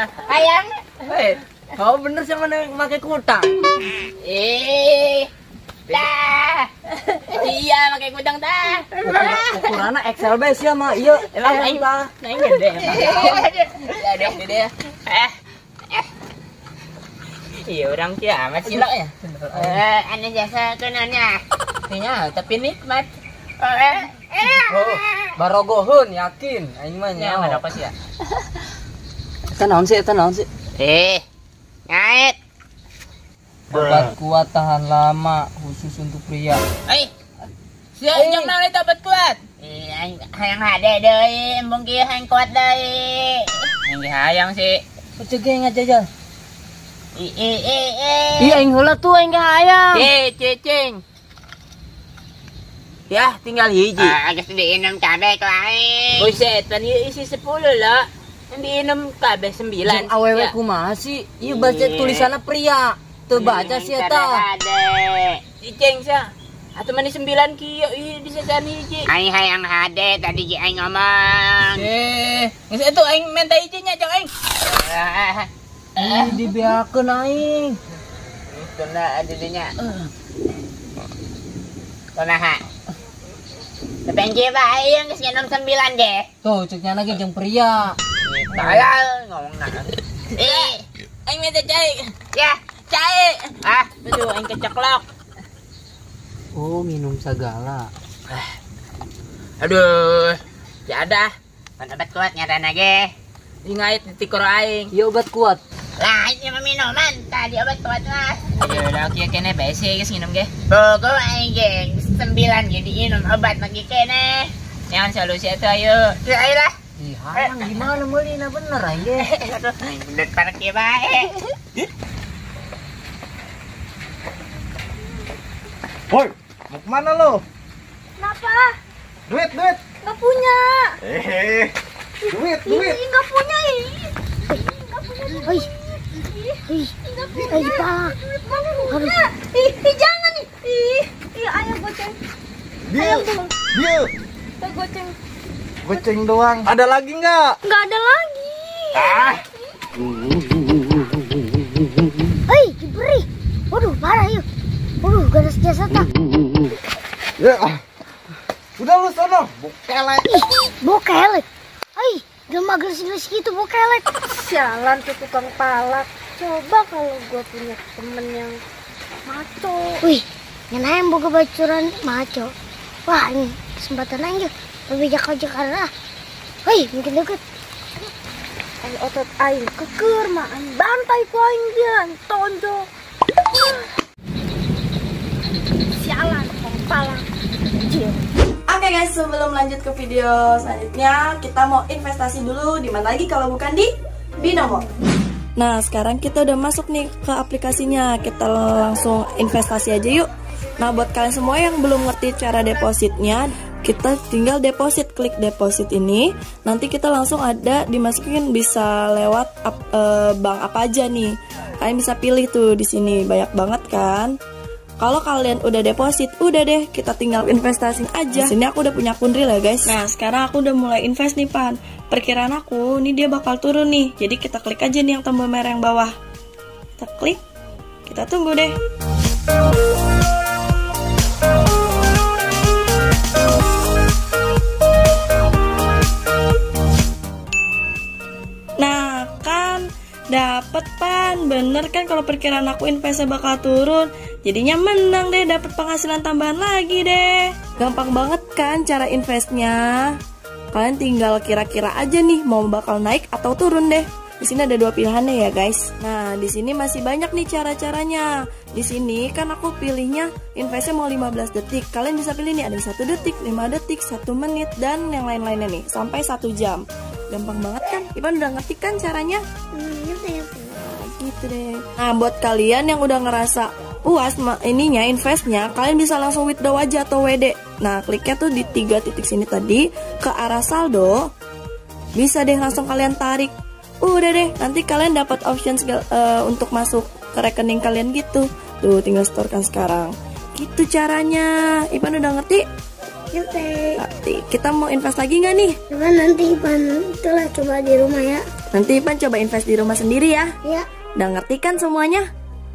Hayang. Hei, kau bener sama make kutang. Dah. Iya, make kutang dah. Ukuranna XL bae sia mah. Ieu emang aing tah. Nah, gede emang. Ya gede. Iya, orang kia amat sih ya. Aneh jasa kenanya. Nya, tapi nikmat. Oh, barogoheun yakin aing mah nya. Nya apa sih ya? Eta naon sih? Eta naon sih? Ngait. Obat kuat tahan lama khusus untuk pria. Sia jeung naon eta obat kuat? Aing hayang hade deui, embung kieu hayang kuat deui. Aing hayang sih. Kucing ge ngajajal. Ih, aing heula tuh aing ge hayang. Cicing. Ya, tinggal hiji. Geus diinum kabeh ku aing. Buset, pan ieu isi 10 lah. Yang diinum kabeh 9. Awewe kumaha sih? Ieu baca tulisanna pria. Teu baca sih eta. Cicing sia. Atuh mani 9 kieu ieu disesaan hiji. Aing hayang hade tadi ge aing ngomong. Geus atuh aing menta hijinya jang aing. Ih, dibeakeun aing. Tuna adidinya. Kumaha? Tapi kieu bae yang geus nginum 9 ge. Tuh, cek nyana ge jeung pria. Tayal ngomongna. Aing minta cai. Ya, cai. Ah, aduh aing keceklok. Oh, minum segala. Aduh, jadah. Pan obat kuat ngaranna ge. Ingait di tikor aing. Iya obat kuat. Lah, ini mah minuman tadi obat kuat mah. Aduh, lah kieu kene bae sih geus nginum ge. Bogo aing ge 9 ge diinum obat lagi kene. Yang solusi atuh ayo. Teu ayo lah. Ih, hayang gimana meulina bener aing ge. Aduh, aing bener parek kieu bae. Woi, mau kemana lo? Kenapa? Duit, duit. Nggak punya. Duit, duit. Nggak punya, Nggak punya. Oi. Ih, ih, Pak. Aduh. Ih, jangan nih. Ih, ayam goceng. Dia. Dia. Goceng. Goceng doang. Ada lagi nggak? Nggak ada lagi. Ah. Hei, diberi. Waduh, parah yuk. Waduh, ganas jasa tak. Ya. Udah lu sono, bokelek. Ih, bokelek. Hei, gak gelis-gelis gitu bokelek. Sialan tuh tukang palak. Coba kalau gua punya temen yang maco. Wih, ngenain boga bacuran maco. Wah, ini kesempatan aja. Lebih jaka-jaka. Hei, mungkin deket. Ayo otot aing keker mah, aing bantai ku aing dia, aing tonjok. Sialan tukang palak. Anjir. Oke guys, sebelum lanjut ke video selanjutnya, kita mau investasi dulu. Di mana lagi kalau bukan di Binomo. Nah, sekarang kita udah masuk nih ke aplikasinya. Kita langsung investasi aja yuk. Nah, buat kalian semua yang belum ngerti cara depositnya, kita tinggal deposit, klik deposit ini. Nanti kita langsung ada dimasukin bisa lewat bank apa aja nih. Kalian bisa pilih tuh di sini, banyak banget kan. Kalau kalian udah deposit, udah deh kita tinggal investasi aja. Di sini aku udah punya akun real ya guys. Nah, sekarang aku udah mulai invest nih Pan. Perkiraan aku ini dia bakal turun nih. Jadi kita klik aja nih yang tombol merah yang bawah. Kita klik, kita tunggu deh. Nah, kan dapet Pan, bener kan kalau perkiraan aku investnya bakal turun. Jadinya menang deh, dapet penghasilan tambahan lagi deh. Gampang banget kan cara investnya. Kalian tinggal kira-kira aja nih mau bakal naik atau turun deh. Di sini ada dua pilihannya ya guys. Nah, di sini masih banyak nih cara-caranya. Di sini kan aku pilihnya investnya mau 15 detik. Kalian bisa pilih nih ada 1 detik, 5 detik, 1 menit dan yang lain-lainnya nih sampai 1 jam. Gampang banget kan? Ipan udah ngerti kan caranya? Iya. Gitu deh. Nah, buat kalian yang udah ngerasa puas ininya investnya, kalian bisa langsung withdraw aja atau WD. Nah, kliknya tuh di 3 titik sini tadi ke arah saldo. Bisa deh langsung kalian tarik. Udah deh, nanti kalian dapat option untuk masuk ke rekening kalian gitu. Tuh, tinggal setorkan sekarang. Gitu caranya. Ipan udah ngerti? Ngerti. Ngerti. Kita mau invest lagi nggak nih? Coba nanti Ipan itulah coba di rumah ya. Nanti Ipan coba invest di rumah sendiri ya. Iya. Udah ngerti kan semuanya?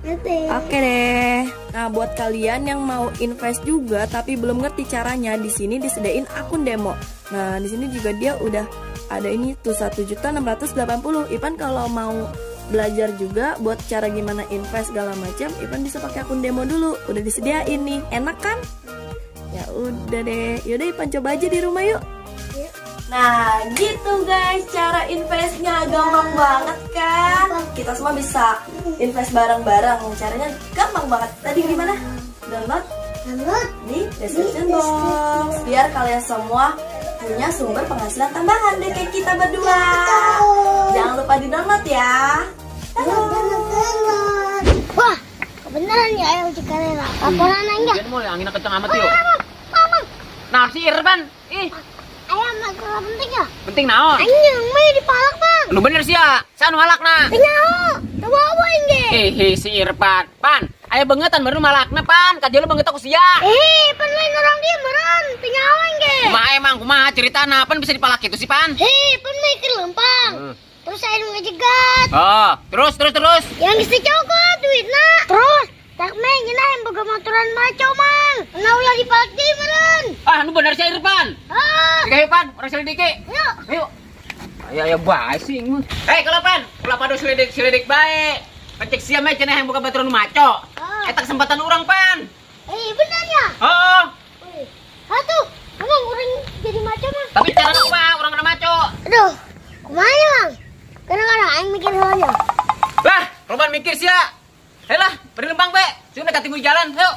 Ngerti. Oke deh. Nah, buat kalian yang mau invest juga tapi belum ngerti caranya, di sini disediain akun demo. Nah, di sini juga dia udah ada ini tuh 1.680.000. Ipan kalau mau belajar juga buat cara gimana invest segala macam, Ipan bisa pakai akun demo dulu. Udah disediain nih. Enak kan? Ya udah deh. Yaudah Ipan coba aja di rumah yuk. Yuk. Nah, gitu guys cara investnya, gampang banget kan? Kita semua bisa invest bareng-bareng. Caranya gampang banget. Tadi gimana? Download di description box. Biar kalian semua punya sumber penghasilan tambahan deh kayak kita berdua. Jangan lupa di-download ya. Download. Wah, kebenaran ya ayo Cikarela. Laporan aja. Hujan mulai anginnya kencang amat yuk. Nah, si Irfan. Ih. Ayah masalah penting ya? Penting naon? Anjing, mah dipalak bang. Lu bener sih ya, saya nu halakna. Nyaho, coba apa ini? Eh, si Irfan, pan, ayah bengetan baru malakna pan, kajian lu banget aku sia. Eh, pan lain orang dia meren, nyaho ini. Kumaha emang, kumaha ceritana, pan bisa dipalak itu sih pan? Hei, pan mikir lempang. Terus saya nu ngejegat. Oh, terus. Yang geus dicokot duitna. Terus, tak main nyeunah yang boga motoran maco mang. Nah ulah dipalak deui meren. Ah, nu bener sih Irfan. Ah. Ayo Pan, orang selidiki. Yuk. Ayo. Ayo ayo bae sih. Eh, kalau Pan, ulah padu selidik-selidik bae. Pencek sia mah cenah yang buka baturan maco. Eta kesempatan urang, Pan. Eh, bener ya? Heeh. Atuh, emang urang jadi maco mah. Tapi carana kumaha urang kena maco? Aduh, kumaha ya, Mang? Kadang-kadang aing mikir heula. Lah, loban mikir sia. Helah, beri lempang bae. Sieun ka tinggu jalan, ayo.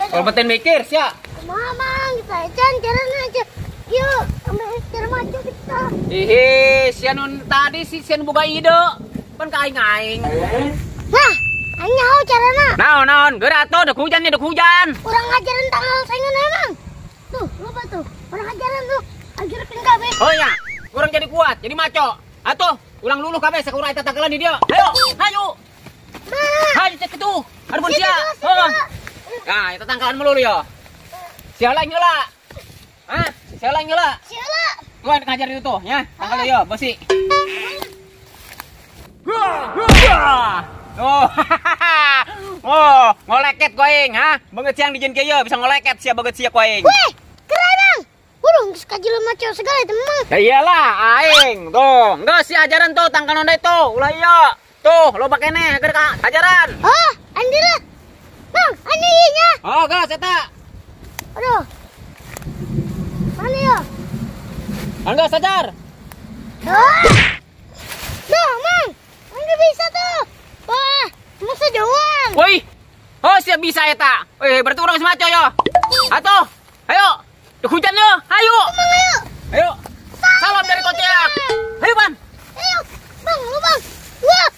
Kalau beten mikir sia. Kumaha, Mang? Kita acan carana aja. Yuk, ambil cara maco kita. Ihi, sia nun tadi si sia nu boga ide. Pan ka aing-aing. Nah, aing nyaho carana. Naon, geura atuh dek hujan nih, dek hujan. Urang ngajaran tanggal saingan emang. Tuh, lupa tuh. Urang ajaran tuh. Ajarkeun kabeh. Oh iya, urang jadi kuat, jadi maco. Atuh, urang luluh kabeh sakurai eta tanggalan di dieu. Ayo, hayu. Hayu cek tuh. Aduh sia. Heeh. Nah, eta tangkalan melulu yo. Sia lain heula. Hah? Sia lain heula. Sia heula. Tuan ngajar itu tuh, ya. Tangkal yo, besi. Oh, oh, ngoleket koing, ha? Banget siang dijieun kieu bisa ngoleket sia banget sia koing. Weh, keren Bang. Urung geus kajelema maco segala itu mah. Ya iyalah, aing. Tuh, geus si ajaran tuh tangkal nonda itu. Ulah ieu. Tuh, loba keneh agar ka ajaran. Oh, anjir lah. Bang, anjir ieu nya. Oh, geus eta. Aduh. Mana ya? Angga sadar. Ah. Duh, Mang. Angga bisa tuh. Wah, masa doang. Woi. Oh, siap bisa eta. Woi, berarti urang geus maco yo. Atuh. Ayo. Dek hujan yo. Ayo. Mang, ayo. Ayo. Salam dari Koceak. Ayo, Pan. Ayo. Bang, lu Bang. Wah.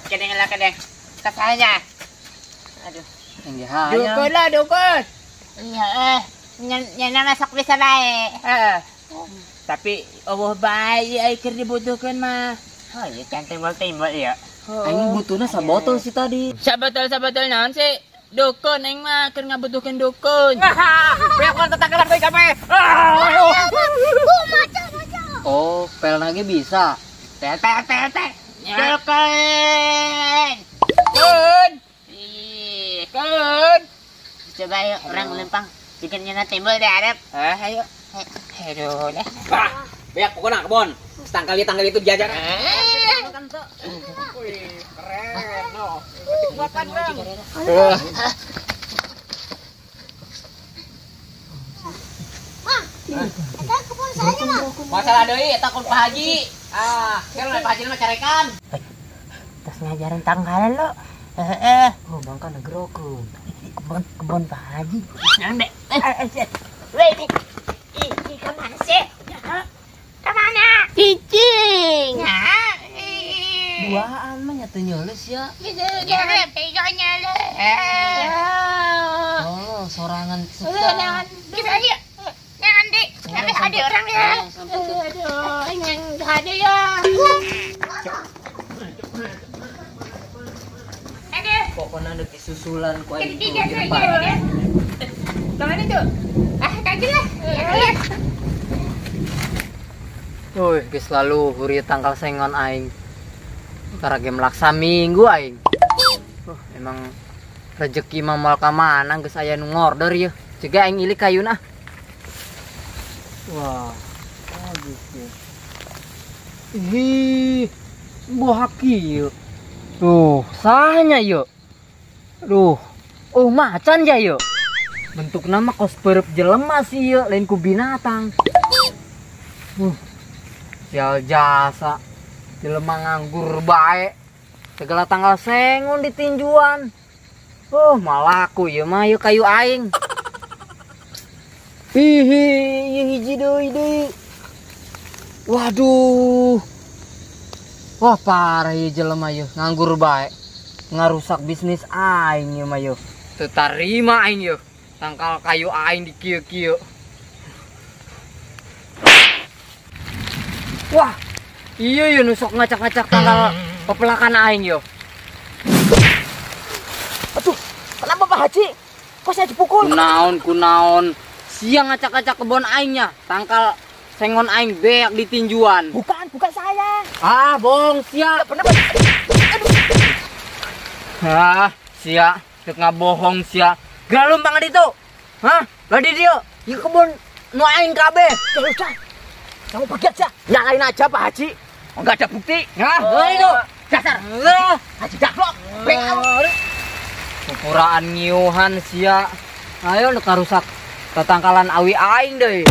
Kedeng lah kedeng. Katanya. Aduh. Dukun lah, dukun. Iya, nyana masak bisa bae. Heeh. Tapi eueuh bae ai keur dibutuhkeun mah. Oh, iya can timbul-timbul ya. Aing butuhna sabotol sih tadi. Sabotol-sabotol naon sih? Dukun aing mah keur ngabutuhkeun dukun. Beak kan tetanggalan bae kabeh. Oh, pel lagi bisa. Tel tel tel tel. Dukun. Dukun. Ih, kun. Coba yuk orang lempang bikin nyana timbul deh Arab. Ayo. Aduh dah. Bah, beak pokona kebon. Tangkal tangkal itu diajar. Wih, keren no. Makan, Bang. Mang, eta kebun saya, Mang. Masalah deui eta kun Pak Haji. Ah, kalau Pak Haji mah carekan. Terus ngajaran tanggalan lo. Heeh. Oh, bang kan negrokeun. Kebun Pak Haji. Nang dek. Weh, ih, kemana sih? Kemana? Cicing. Duaan mah nyata nyeles ya. Jangan pegonya le. Oh, sorangan sorangan. Bisa aja. Jangan dek. Sampai ada orang ya. Aduh, yang ada ya. Pokoknya ada kesusulan ku aing tuh. Kemana tuh? Ah, kaki lah. Woi, geus laluhur ieu tangkal sengon aing. Tara ge melak saminggu aing. Emang rezeki mah moal ka mana geus aya nu ngorder ieu. Cegah aing ilik kayuna. Wah, bagus ya. Ih, buah kieu. Tuh, sahnya yuk. Duh, oh macan ya yuk. Bentuk nama kos perep jelema sih yuk, lain ku binatang. Sial jasa, jelema nganggur bae. Segala tanggal sengon ditinjuan. Malaku ieu mah yuk kayu aing. Ih, hiji deui deui. Waduh. Wah, parah ieu jelema ieu, nganggur bae. Ngarusak bisnis aing ieu mah ieu. Teu tarima aing ieu. Tangkal kayu aing di kieu-kieu. Wah, iya ieu nu sok ngacak-ngacak tangkal pepelakan aing ieu. Aduh, kenapa Pak Haji? Kok saya dipukul? Kunaon, kunaon. Siang ngacak-ngacak kebon aingnya, tangkal sengon aing beak di tinjuan. Bukan, bukan saya. Ah, bohong sia. Bener, bener. Ah, sia, dek ngabohong sia. Geura lumpang ditu. Hah? Lah di dieu, ieu kebon nu aing kabeh. Ya udah. Kamu pergi aja. Nyalain aja Pak Haji. Enggak ada bukti. Nah, oh, itu. Dasar. Haji dablok. Pupuraan ngiuhan sia. Ayo nu karusak tatangkalan awi aing deui.